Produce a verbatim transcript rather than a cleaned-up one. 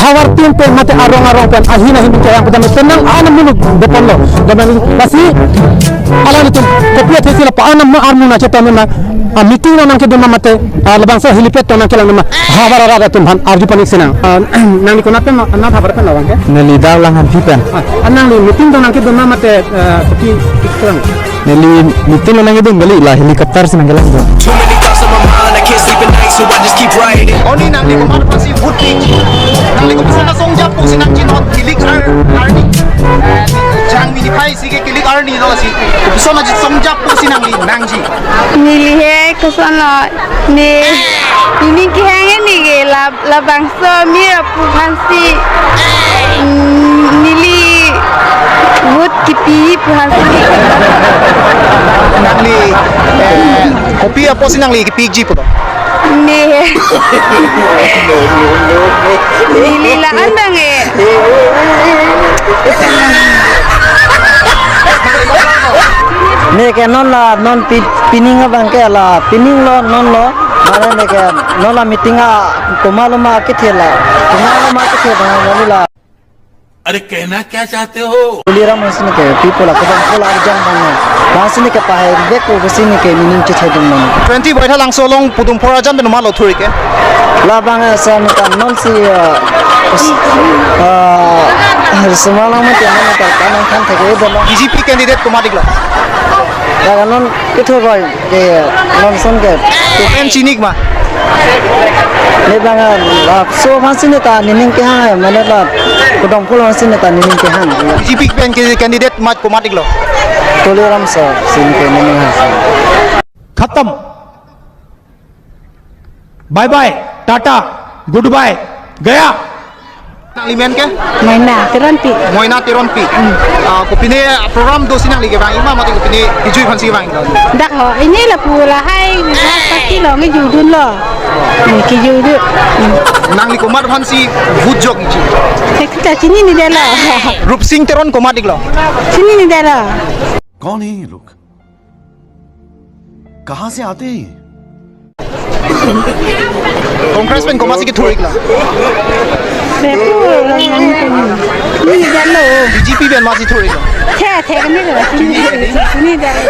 Avar tin pen mate arong arong pen ahin ahin pen kehang pen penang an muluk depan lo. Depan lasi alanglitum kopi athesi la pa-an ma armu na chetan na, ah, meeting lo nangkedun ma mate, ah, labangso helipad tong nangkelang ma havar arat atum aphan arju panik sinang. Ah, nangli konat pen ma, nat havar pen lo abang ke? Neli Darlanghanthi pen. Ah, nangli meeting tong nangkedun ma mate, ah, kopi, kopi kelang? Neli meeting lo nangkedun kali, la helicopter si nangkelang do. Too many thoughts on my mind, I can't sleep at night, so I just keep writing. Oni nangli komat aphansi vote pi? Nangli kopi asong jap pusi nangji non kilik ar-, arni. Eh, jang mini phai si ke kilik arni do si. Kopi asong aji song jap pusi nangli nangji? Neli he koson lo ne, neli kehang ne ke la labangso mir apu aphansi, mm, neli vote kipi pu aphansi. Nangli, eh, kopi apotsi nangli kipiji pulo? Ne. Neli la-an abang e. Ne ke non la non pi-, pining abang ke la pining lo non lo. Mane ne ke non la meeting a komat lo ma kethe la. Komat lo ma kethe abang neli la. अरे कहना क्या चाहते हो? Tuliram Ronghang si ne ke people a kodam kol arjang abang ne. Abang si ne ke pahai bek ko si ne ke meaning chithai dun non. Twenty Baithalangso along Pudum Phorajan pen ma lo thuri ke? Labang, eh, sa ne kan non si, eh, s-, eh, semalang mate non kan kan kan thek e dolo. B J P candidate komat iklo? Laga non kethur roi. Ke, non ason ke. Pen chinik ma? Ne abang, ah, laso aphansi ne ta nening kehang, mane la, kodam kol aphansi ne ta nening kehang. B J P pen ke candidate mat komat iklo? Tuliram sir si ne ke nening hang. खत्म। Bye bye, tata, goodbye, गया। Nangli men ke? Moina Teronpi. Moina Teronpi. Ah, kopine program do si nangli kevang-ik ma mate kopine kejui aphansi kevang-ik lo? Dak ho, pini lapu lahai, lahai party along kejui dunlo. Hmm, kejui dun. Hmm. Nangli komat aphansi vote jokji? Sek ta chinine detlo. Rupsing Teron komat iklo? Chinine detlo. कौन है ये लोग? कहाँ से आते हैं ये? Congress pen komatsi kethur-iklo? Bepu lo nang tum. Ni jalo. B J P pen matsi thur-iklo? The, the, ni lo. Ni jalo.